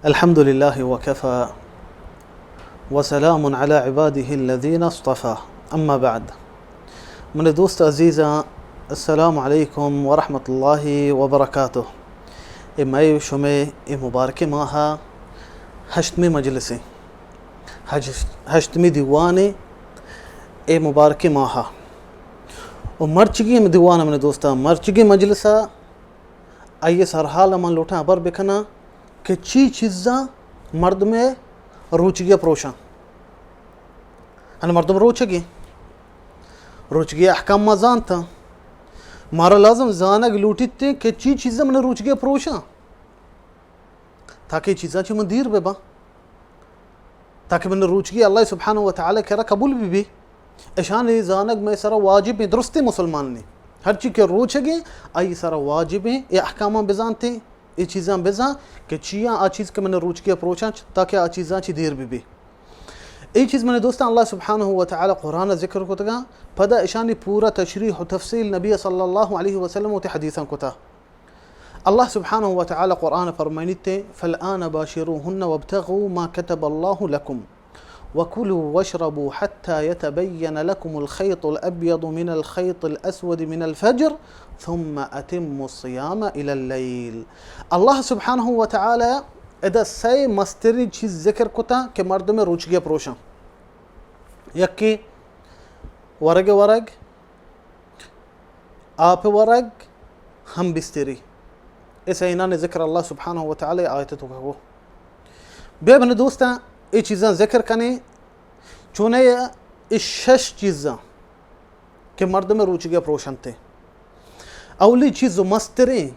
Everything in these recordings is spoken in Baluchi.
الحمد لله وكفى وسلام على عباده الذين اصطفى، أما بعد. من دوست عزیزاں، السلام علیکم ورحمۃ اللہ وبرکاتہ. اے مئے شمے اے مبارکیں ماہ ءِ ہشتمی مجلس ایں، ہش-، ہشتمی دیوان ایں اے مبارکیں ماہ ءَ. و مرچگی ہم دیوان ءَ من دوستاں، مرچگی مجلس ءَ آئی ءِ سرحال ءَ من لوٹاں ہبر بکناں کہ چی چیزاں مردم ءِ روچگی ءَ پروشاں. ہن مردم روچگی، روچگی ءِ احکام ما زانتاں. مارا لازم زانگ لوٹیت کہ چی چیزاں من روچگی ءَ پروشاں، تاکہ اے چیزاں چہ من دیر بہ باں، تاکہ من روچگی اللہ سبحانہ و تعالی کرا قبول بہ بی. اشانی زانگ مئے سرا واجب ایں، درستیں مسلمان نے. ہرچی کہ روچگی، آئی سرا واجب ایں اے احکاماں بزانتے، اے چیزاں بزان کہ چیاں آ چیز کہ من روچگی ءَ پروشاں، تاکہ آ چیزاں چہ دیر بہ بی. اے چیز من دوستاں اللہ سبحانہ و تعالی قرآن ءَ ذکر کتگاں، پدا اشانی پورا تشریح و تفصیل نبی صلی اللہ علیہ وسلم وتی حدیثاں کتا. اللہ سبحانہ و تعالی قرآن ءَ فرمائنیت، فالآن باشروهن وابتغوا ما كتب الله لكم وكلوا واشربوا حتى يتبين لكم الخيط الأبيض من الخيط الأسود من الفجر ثم أتموا الصيام إلى الليل. اللہ سبحانہ و تعالی ادا سئے مستریں چیز ذکر کتا کہ مردم روچگی ءَ پروشاں. یکے ورگ ورگ، آپ ورگ، ہم بستری. اے سئینانی ذکر اللہ سبحانہ و تعالی آیت ءِ توکا کو. بیا بنے دوستاں، اے چیزاں ذکر کنیں، چونئے اے شش چیزاں کہ مردم روچگی ءَ پروشنت. اولی چیز و مستریں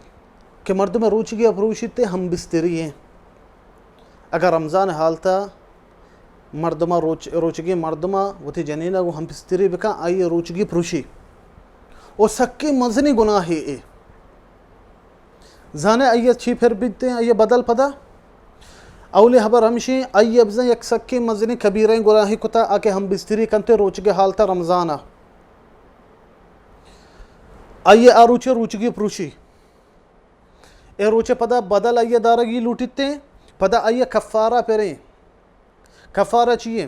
کہ مردم روچگی ءَ پروشیت ہم بستری ایں. اگر رمضان حالتا مردما روچ-، روچگیں مردما وتی جنینا گوں ہم بستری بکن، آئی روچگی پروشی. و سکیں مزنیں گناہے اے. زانے آئی چی پر بیتیں، آئی بدل پدا؟ اولی حبر ہمشی، آئی بزن یک سکیں مزنیں کبیریں گناہے کتا، آ کہ ہم بستری کنتے روچگے حالتا رمضانا. آئی آ روچے روچگی پروشی. اے روچے پدا بدل آئی دارگی لوٹیتے، پدا آئی کفارہ پریں. کفارہ چی ایں؟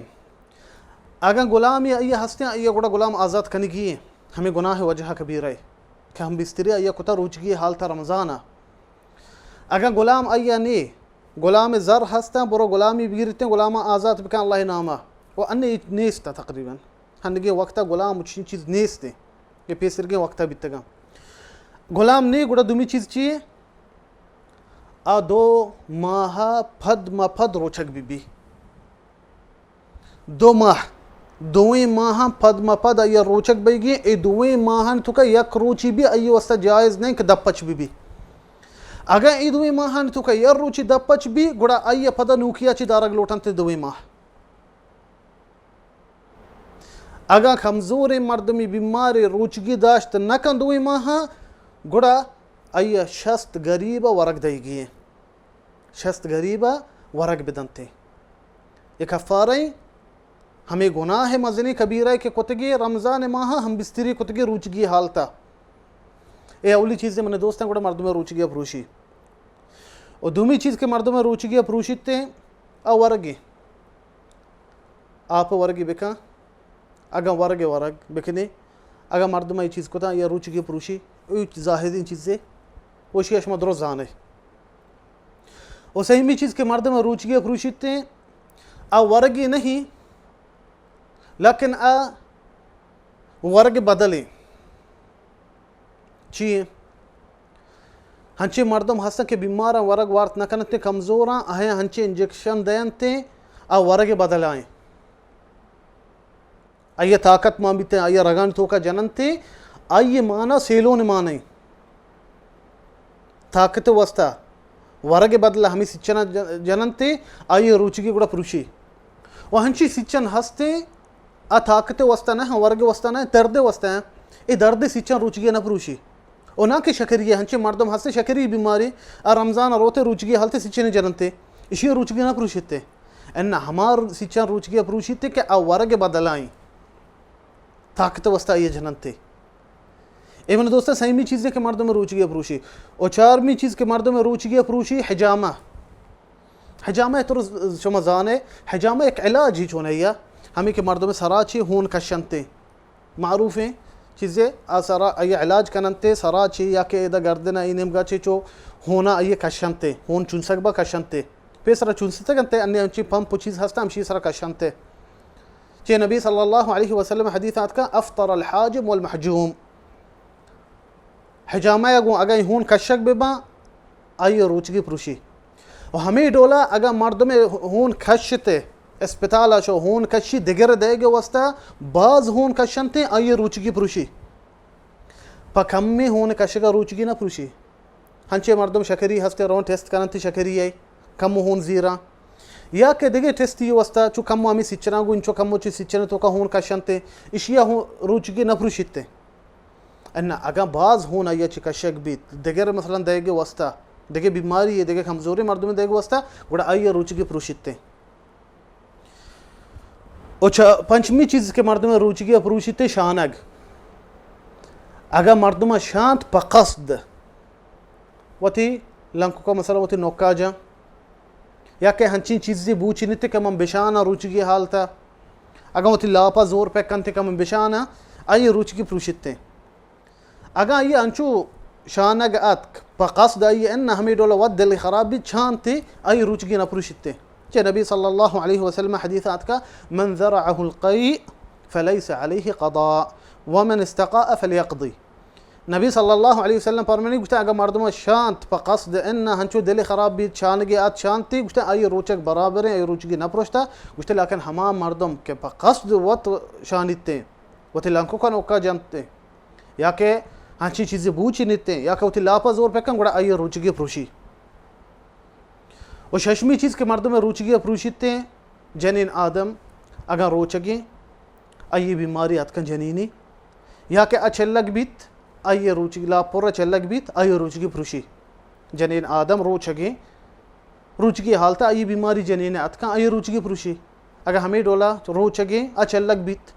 اگاں غلامی آئی ہستیں، آئی گڑا غلام آزاد کنگی ایں. ہمیں گناہ وجہ کبیرہ اے کہ ہم بستری آئی کتا روچگی حالتا رمضانا. اگاں غلام آئی نے، غلام زر ہستاں، برو غلامی بگیرتیں، غلام آزاد بکن اللہ ناما. و انے نیست تقریباً. ہنگیں وقتا غلام چین چیز نیست ایں. یہ پیسرگیں وقتا بیتگاں. غلام نے، گڑا دومی چیز چی اے؟ آ دو ماہ پد ما پد روچگ بی بی. دو ماہ، دوئیں ماہاں پد ما پد آئی روچگ بیگی، اے دوئیں ماہاں توکا یک روچی بھی آئی واسطہ جائز نہیں کہ دپچ بی بی. اگاں اے دوئیں ماہاں توکا یک روچی دپچ بی، گڑا آئی پدا نوکیا چی دارگ لوٹنت دوئیں ماہ. اگاں کمزوریں مردمی بیمارے روچگی داشت نہ کن دوئیں ماہاں، گڑا آئی شست غریب ورگ دئیگی ایں. شست غریب ورگ بدنتے. یہ کفارہ ایں ہمیں گناہ مزنی کبیرہ کہ کتگی رمضان ماہ ہم بستری کتگی روچگی حالتا. اے اولی چیز من دوستاں، گڑا مردم روچگی پروشی. و دومی چیز کہ مردم روچگی پروشیتے، آ ورگی. آپ ورگی بکن. اگاں ورگ ورگ بکنی، اگاں مردم ای چیز کتا یا روچگی پروشی، او ظاہرین چیزے، وشی شما درست زانے. و سیمی چیز کہ مردم روچگی پروشیتے، آ ورگی نہیں، لیکن آ ورگ بدلیں. چی؟ ہنچیں مردم ہستن کہ بیماراں ورگ وارت نہ کنت، کمزوراں، آیاں ہنچیں انجیکشن دینت، آ ورگ بدلائیں. آئی طاقت مان بیت، آئی رگان توکا جننت، آئی مانا سیلون مانیں. طاقت واسطہ ورگ بدل ہمیں سچنا ج-، جننت، آئی روچگی گڑا پروشی. و ہنچی سچن ہستے، آ طاقت واسطہ نہ، ورگ واسطہ نہ، درد واسطہ ہیں. اے درد سچن روچگی نہ پروشی. و نہ کہ شکری، ہنچے مردم ہستے شکری بیماری، آ رمضان روتے روچگی حالت سچن جننتے، اشی روچگی نہ پروشیتے. ان ہما سچن روچگی پروشیتے کہ آ ورگ بدلائیں، طاقت واسطہ آئی جننتے. اے من دوستاں، سیمی چیزے کہ مردم روچگی پروشی. و چارمی چیز کہ مردم روچگی پروشی، حجامہ. حجامہ تو شما زانے، حجامہ یک علاجی چونیا، ہمیں کہ مردم سرا چی ہون کشنتے، معروفیں چیزے، آ سرا آئی علاج کننتے، سرا چی یا کہ ادا گردن ای نیمگا چی چو ہونا آئی کشنتے، ہون چونسگ با کشنتے، پیسرا چونستگنتے، انی انچی پمپ و چیز ہستا ہمشی سرا کشنتے۔ چہ نبی صلی اللہ علیہ وسلم حدیث آتکا، افطر الحاجم والمحجوم۔ حجامہ ء گوں اگاں ہون کشگ بہ باں، آئی ء روچگی پروشی۔ و ہمے ڈولا اگاں مردم ہون کشتے، اسپتال ء شو ہون کشی دگر دئیگ ء واسطہ باز ہون کشنتے، آئی ء روچگی پروشی۔ پہ کمیں ہون کشگ ء روچگی نہ پروشی۔ ہنچے مردم شکری ہستے رون ٹیسٹ کننت شکری ء کمو ہون زیراں۔ یا کہ دگہ ٹیسٹی واسطہ چو کمو ہمیں سچراں گوں انچو کمو چی سچریں توکا ہون کشنتے، اشیا ہون روچگی نہ پروشیتے۔ اناں اگاں باز ہون آئی ء چہ کشگ بیت، دگر مثلاً دئیگ ء واسطہ، دگہ بیماری ء، دگہ کمزوریں مردمے دئیگ ء واسطہ، گڑا آئی ء روچگی پروشیت انت۔ و چہ پنچمی چیز کہ مردم ء روچگی ء پروشیت انت، شانگ۔ اگاں مردم ء شانت پہ قصد وتی لنکک ء مثلاً وتی نوکاجاں، یا کہ ہنچیں چیزے بوچینیت کہ من بشاناں روچگی حالت ء، اگاں وتی لاپ ء زور پہ کنت کہ من بشاناں، آئی ء روچگی پروشیت انت۔ اگاں آئی ء انچو شانگ اتک، پہ قصد آئی ء اناں ہمے ڈول ء وت دل خراب بیت، چانتے، آئی ء روچگی نہ پروشیت انت۔ چہ نبی صلی اللہ علیہ وسلم ء حدیث اتکا، من ذرعه القيء فليس عليه قضاء ومن استقاء فليقض۔ نبی صلی اللہ علیہ وسلم فرمانی، گوشتہ، اگر مردم شانت پہ قصد اناں ہنچو دل خراب بیت، شانگے ات شانتی، گوشتہ، آئی روچگ برابر ہیں، آئی روچگی نہ پروشتا۔ گوشتہ، لیکن ہما مردم کہ پہ قصد وت شانیت ہیں، وتی لنککا نوکا جنت ہیں، یا کہ ہنچی چیزی بوچی نیت ہیں، یا کہ وتی لاپا زور پکن، گڑا آئی روچگی پروشی۔ و ششمی چیز کہ مردم روچگی پروشیت ہیں، جنین آدم اگاں روچگیں، آئی بیماری اتکن جنینی، یا کہ اچلگ بیت، آئی روچگی لاپ پر اچلگ بیت، آئی روچگی پروشی۔ جنین آدم روچگیں، روچگی حالت آئی بیماری جنین اتکن، آئی روچگی پروشی۔ اگاں ہمے ڈولا روچگیں اچلگ بیت،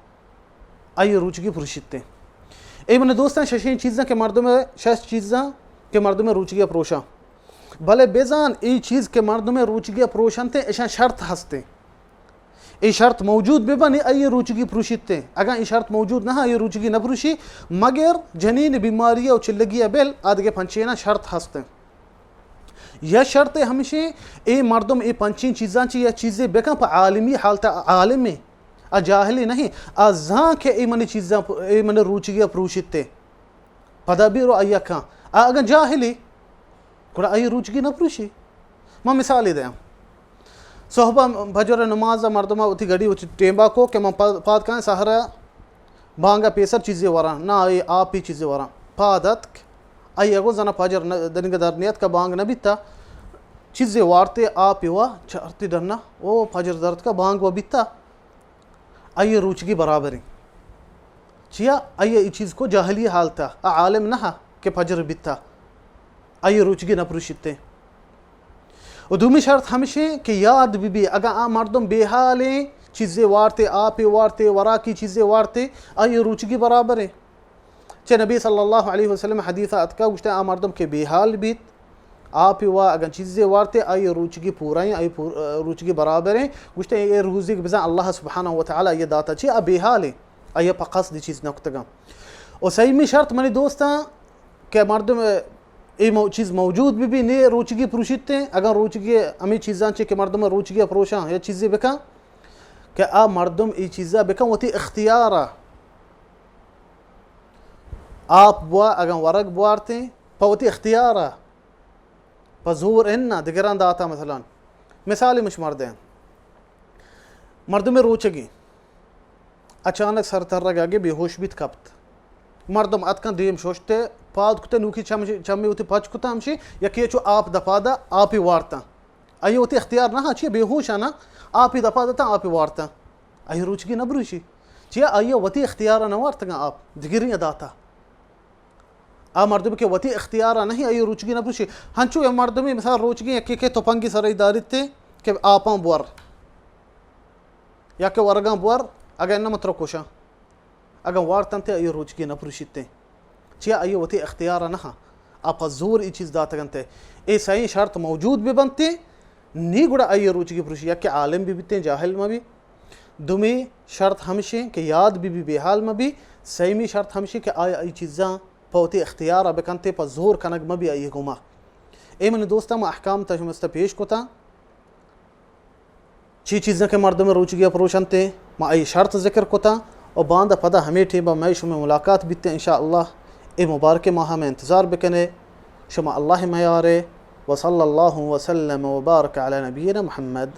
آئی روچگی پروشیت۔ اے من دوستاں ششیں چیزاں کہ مردم، شش چیزاں کہ مردم روچگی پروشاں۔ بلے بزان اے چیز کہ مردم روچگی پروشنت، اشاں شرط ہستیں۔ اے شرط موجود بہ بنی، آئی روچگی پروشیت۔ اگاں اے شرط موجود نہ، آئی روچگی نہ پروشی، مگر جنین بیماری و چلگی بل آدگہ پنچینا شرط ہستیں۔ یا شرط ہمشی، اے مردم اے پنچین چیزاں چی یا چیزے بکن پہ عالمی حالت، عالمے، آ جاہلی نہیں، آ زان کہ اے منی چیزاں، اے منی روچگی پروشیت۔ پدا بیرو آئی کن۔ آ اگاں جاہلی، گڑا آئی روچگی نہ پروشی۔ ما مثالی دیاں۔ صحبا فجر نماز مردم وتی گڑی وتی ٹیمبا کو کہ من پاد، پاد کن سحر بانگا پیسر چیزی وراں، نہ اے آپی چیزی وراں۔ پاد اتک، آئی اگو زنا فجر نہ، دنگا در نیت کا بانگ نہ بیتا۔ چیزی وارتے آپی وا چارتی ڈنا، او فجر درت کا بانگ و بیتا۔ آئی روچگی برابر ہیں۔ چیا؟ آئی اے چیز کو جاہلی حالتا، آ عالم نہ کہ فجر بیتا۔ آئی روچگی نہ پروشیتے۔ و دومی شرط ہمشیں کہ یاد بی بی، اگاں آ مردم بے حالیں، چیزے وارتے، آپے وارتے، وراکی چیزے وارتے، آئی روچگی برابر ہیں۔ چہ نبی صلی اللہ علیہ وسلم حدیث اتکا، گوشتے، آ مردم کہ بے حال بیت، آپی وا اگن چیزے وارتے، آئی روچگی پورا ہیں، آئی پور-، روچگی برابر ہیں۔ گوشتے، اے روزی کہ بزن اللہ سبحانہ و تعالی یہ داتا چی، آ بے حال ہیں، آئی پا قصد چیز نکتگا۔ و سیمی شرط منی دوستاں کہ مردم اے مو-، چیز موجود بی بی، نے روچگی پروشیتے، اگن روچگی ہمیں چیزاں چی کہ مردم روچگی پروشاں یا چیزے بکن، کہ آ مردم ای چیزا بکن وتی اختیارا۔ آپ بوا، اگن ورگ بوارتیں، پہ وتی اختیارا، پہ زور اناں، دگراں داتا مثلاً۔ مثالی مش مردیں۔ مردم روچگی، اچانک سر ترگ اگے بے ہوش بیت کپت۔ مردم اتکن دیم شوشتے، پاد کتے نوکی چم-، چمی وتی پچ کتا ہمشی، یکی چو آپ دپا دا، آپی وارتاں۔ آئی وتی اختیار نہ، چی بے ہوش آنا، آپی دپا دتا، آپی وارتاں۔ آئی روچگی نہ بروشی۔ چیا آئی وتی اختیار نہ وارتگا آپ، دگری داتا۔ آ مردم کہ وتی اختیار نہیں، آئی روچگی نہ پروشی۔ ہنچو یا مردمی مثال روچگی یکی کہ تپنگی سر داریتے کہ آپاں بور، یا کہ ورگاں بور، اگہ انہ متر کشاں، اگہ وارتنتے آئی روچگی نہ پروشیتے۔ چیا آئی وتی اختیار نہ، آ پہ زور ای چیز داتگنتے۔ اے سائیں شرط موجود بہ بنتے، نی گڑا آئی روچگی پروشی، یک کہ عالم بہ بیتیں، جاہل مہ بی۔ دومی شرط ہمشیں کہ یاد بہ بی، بے حال مہ بی۔ سیمی شرط ہمشیں کہ آئی آئی چیزاں پہ وتی اختیار بکنتے، پہ زور کنگ مہ بی آئی گوما۔ اے منی دوستاں، ما احکام تا شمستا پیش کتا۔ چی چیزاں کہ مردم روچگی پروشنتے، ما آئی شرط ذکر کتا۔ و باندا پدا ہمے ٹیما مئے شمئے ملاقات بیتے انشاءاللہ۔ اے مبارک ماہ میں انتظار بکنے۔ شما اللہ میارے۔ وصلی اللہ وسلم وبارک علی نبینا محمد۔